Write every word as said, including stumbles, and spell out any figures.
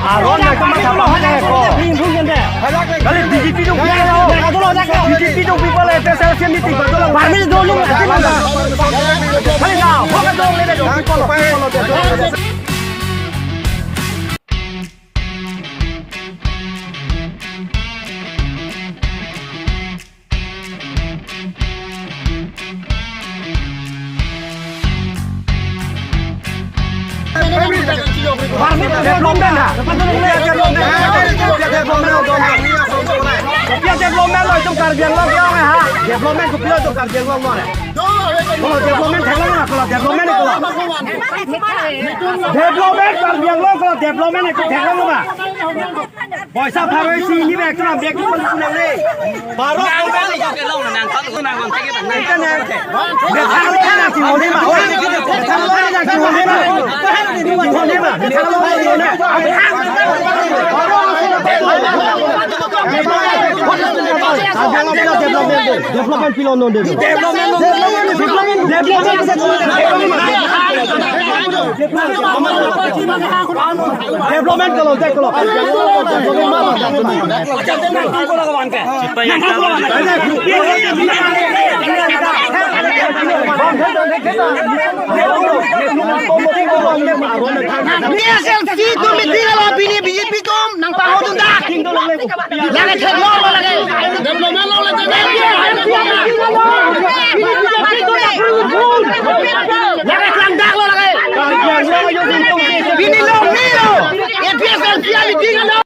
Aron na kama thapa hajai ko. Kali B J P do people, B J P do people, F S R C meeting ko dolo. Permit dolo, ati mana? Kali na, hoka dolo le dolo. Development ha? Development lo itum Karbi Anglong ke ha? Development kopi lo itum Karbi Anglong lo? Kalau development theklong na, kalau development ko. Development Karbi Anglong kalau development itum theklong na. Poisa pharo isi ni bag tu bag tu pun pulang le. Baru. Internet. Methang lo na si hori ma. Methang lo na si hori ma. Hori ma. Methang lo na si hori ma. Development, development, development. Development pilon non development. Development, development, development. Development kalau, cek kalau. P S L C atum meeting lo, pini B J P atum nangpahotdun dak. Lake theklong lo lake. Development lo lake. Lake klangdak lo lake. Pini lo, pini lo. A P S L C a meeting lo.